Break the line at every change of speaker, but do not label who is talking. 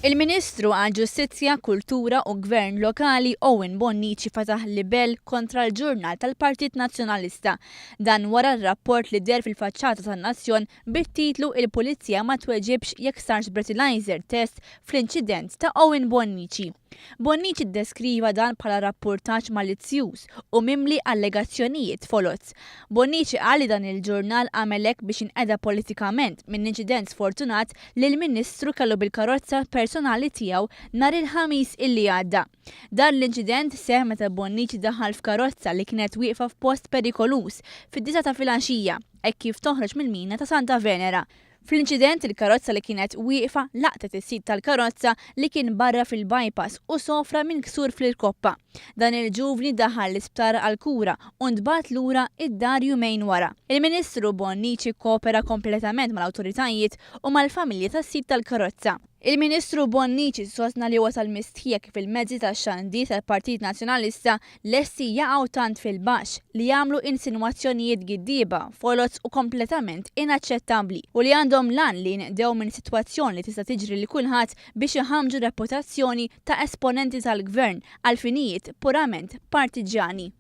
Il-Ministru għall-Ġustizzja, Kultura u Gvern Lokali Owen Bonnici fetaħ libell kontra l-ġurnal tal-Partit Nazzjonalista. Dan wara r-rapport li deher fil-faċċata tan-Nazzjon bit-titlu Il-Pulizija ma tweġibx jekk sarx breathalyzer test fl-inċident ta' Owen Bonnici. Bonnici ddeskriva dan bħala rappurtaġġ malizzjuż u mimli allegazzjonijiet foloz. Bonnici qal li dan il-ġurnal għamel hekk biex inqeda politikament minn inċident sfortunat li l-Ministru kellu bil-karozza personali tiegħu nhar il-Ħamis illi għadda. Dan l-inċident seħħ meta Bonnici daħal f'karozza li kienet wieqfa f'post perikoluż fid-disgħa ta' filgħaxija hekk kif toħroġ mill-mina ta' Santa Venera. Fl-inċident, il-karozza li kienet wieqfa laqtet is-sid tal-karozza li kien barra fil-bypass u sofra minn ksur fl-irkoppa. Dan il-ġuvni daħal l-isptar għall-kura u ntbagħat lura d-dar jumejn wara. Il-Ministru Bonnici kkopera kompletament mal-awtoritajiet u mal-familja tas-sid tal-karozza. Il-Ministru Bonnici sostna li huwa tal-mistħija kif il-mezzi tax-xandir tal-Partit Nazzjonalista lesti jaqgħu tant fil-baxx li jagħmlu insinwazzjonijiet giddieba, foloz u kompletament inaċċettabbli u li għandhom l-għan li jinqdew minn sitwazzjoni li tista' tiġri lil kulħadd biex iħammġu r-reputazzjoni ta' esponenti tal-Gvern għal finijiet purament partiġġjani.